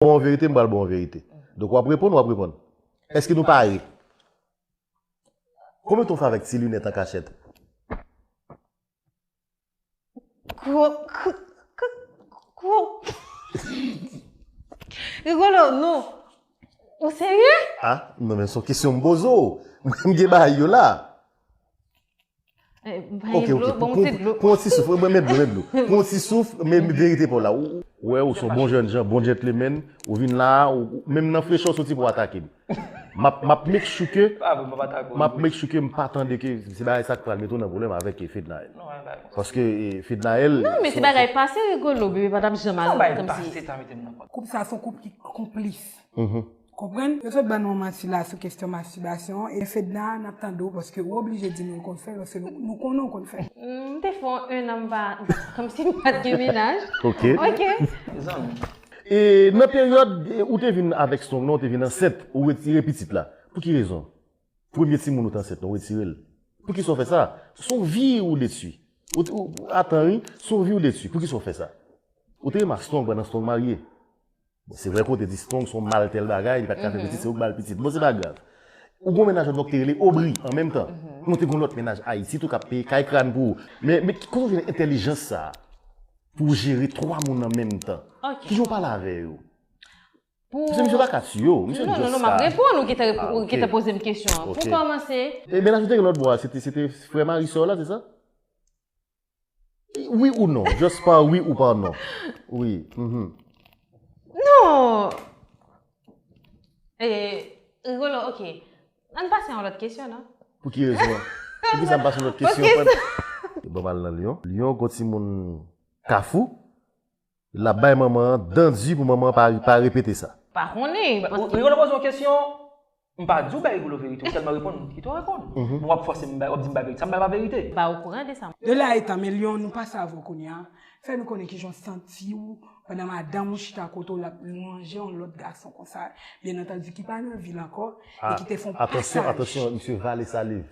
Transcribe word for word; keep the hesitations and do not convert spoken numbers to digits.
ba w verite, m pral ba w verite. Donk, w ap reponn, w ap reponn. Èske nou pare? Konbyen tan w fè avèk ti linèt an kachèt? Gwo, gwo, gwo. Rigolo, non. Ou serye? Ah, non, men se yon kesyon m poze w. Mwen, m gen bagay yo la. Ok, ok. Pran yon ti souf, mwen met dlo, met dlo. Pran yon ti souf, men verite pa w la. Ou wè, ou se yon bon jèn jan, bon gentleman. Ou vin la, ou, menm nan frechè w soti pou w atake m. M ap, m ap make sure ke, m ap make sure ke m pa tande ke se bagay sa k pral mete w nan pwoblèm avèk Fednaelle. Paske Fednaelle... Non, men si bagay pase, Rigolo, bebe pa t ap janm al kòmsi. Koup sa se yon koup ki konplis. Konprann? Yo sot ban nou manti la sou kesyon mastibasyon e Fedna n ap tande w paske ou oblije di nou w konn fè l paske nou konnen w konn fè l. M te fè yon ennan m pa, kòmsi m pa t gen mennaj. Ok. Ok. Zanmi. E nan peryòd ou te vin avèk Strong nan, ou te vin ansent, ou retire pitit la. Pou ki rezon? Premye timoun ou te ansent nan, ou retire l. Pou ki sa w fè sa? Se yon vi ou detwi. Ou, ou, atan wi, se yon vi ou detwi. Pou ki sa w fè sa? Ou te renmen ak Strong pandan Strong marye. Bon, se vre ke w te di Strong se yon mal tèl bagay, li pa t ka fè pitit, se ou k ba l pitit. Bon, se pa grav. Ou gen yon mennaj anndan w ki te rele Obri an menm tan. Nou te gen yon lòt mennaj Ayiti tou k ap peye kay kràn pou ou. Men, men kote w jwenn entèlijans sa a pou w jere twa moun an menm tan? Kijan w pale avè yo? Paske misye pa ka tiye w, misye just ka... Non, non, non, m ap reponn ou ki te, ou ki te poze m kesyon an. Pou kòmanse... E mennaj ou te gen lòt bò a, se te, se te frè mari sè w la, se sa? Wi ou non? Just pa wi ou pa non. Wi. Non. E, Rigolo, ok. Ann pase yon lòt kesyon, non? Pou ki rezon? Pou ki sa m pase yon lòt kesyon? Bon, m al nan Lyon. Lyon, gon timoun Kafou. L ap bay manman an dan di pou manman an pa, pa repete sa. Pa konnen. Rigolo poze yon kesyon. M pa di w bay Rigolo verite, ou tèlman reponn, kite w reponn. Bon, w ap fòse m, w ap di m bay verite. Sa m bay pa verite. M pa okouran de sa. De la etan, men Lyon, nou pase avè w kounye a. Fè nou konnen kijan w santi w pandan madanm ou chita kote w l ap lwanje yon lòt gason konsa. Byen antandi, ki pa nan vil ankò, e ki te fè yon pasaj. Atansyon, atansyon, misye vale saliv.